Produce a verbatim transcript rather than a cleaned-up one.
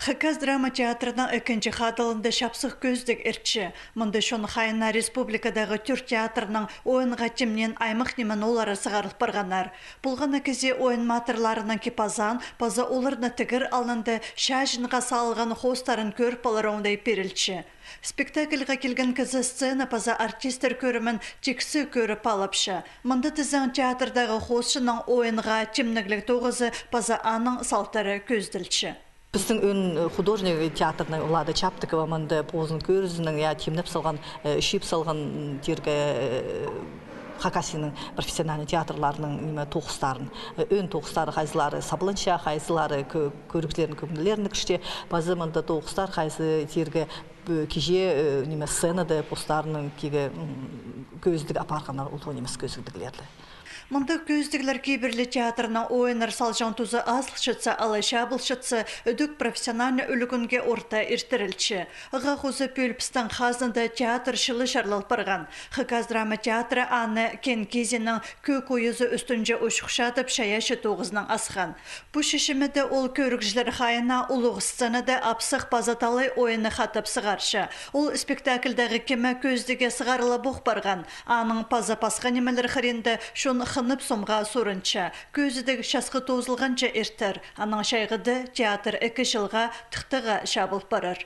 Хакас драма театрының ікінҷі хадылында чапсых кӧзідіг иртче. Мында чон хайына республикадағы тӧрт театрның ойынға тимнеен аймах ниме-ноллары сығарыл парғаннар. Полған на кізі ойын матырларының кип-азаан паза оларны тігер алнында чаҷынға салылған хоостарын кӧріп алар оңдай пирілче. Спектакльға килген кізі сцена паза артисттер кӧрімін тиксі кӧріп алыпча. Мында тізең театрдағы хоосчының ойынға тимнігліг тоғызы паза аның салтары кӧзіділче. Пістің ӧӧн, э, художник театрның Влада Чаптыкова мында позының кӧрізінең, я, тимнеп салған, э, чыып салған, м, тирге, э, Хакасияның профессиональный театрларының ниме тоғыстарын. Э, ӧӧн тоғыстары хайзылары сабланча, хайзылары кӧ-, кӧрігҷілернің кӧңнілеріне кірче, паза мында тоғыстар хайзы тирге, э, киҷе, э, ниме сценада постарының киге, м, кӧзідіг апарғаннар, улуғ нимес кӧзідіглерді. Мында кӧзідіглер кибірлі театрның ойыннар салҷаң тузы азылчатса алай чабылчатса, ідӧк профессиональный ӱлӱкӱнге орта иртірілче. Ағаа хоза пӱӱл пістің хазында театр чылы чарлал парған. Хакас драма театры аны Кең кизінің кӧк уйызы ӱстӱнҷе учухчадып чайаачы тоғызынаң асхан. Пу чечімде ол кӧрігҷілер хайына улуғ сценада апсах паза талай ойынны хатап сығарча. Ол спектакльдағы киме кӧзідігге сығарылыбох парған. Аның паза пасха нимелер хыринда чон хынып сомға сурынча. Кӧзідіг часхы тоозылғанҷа иртер. Анаң чайғыда театр ікі чылға тыхтаға чабыл парар.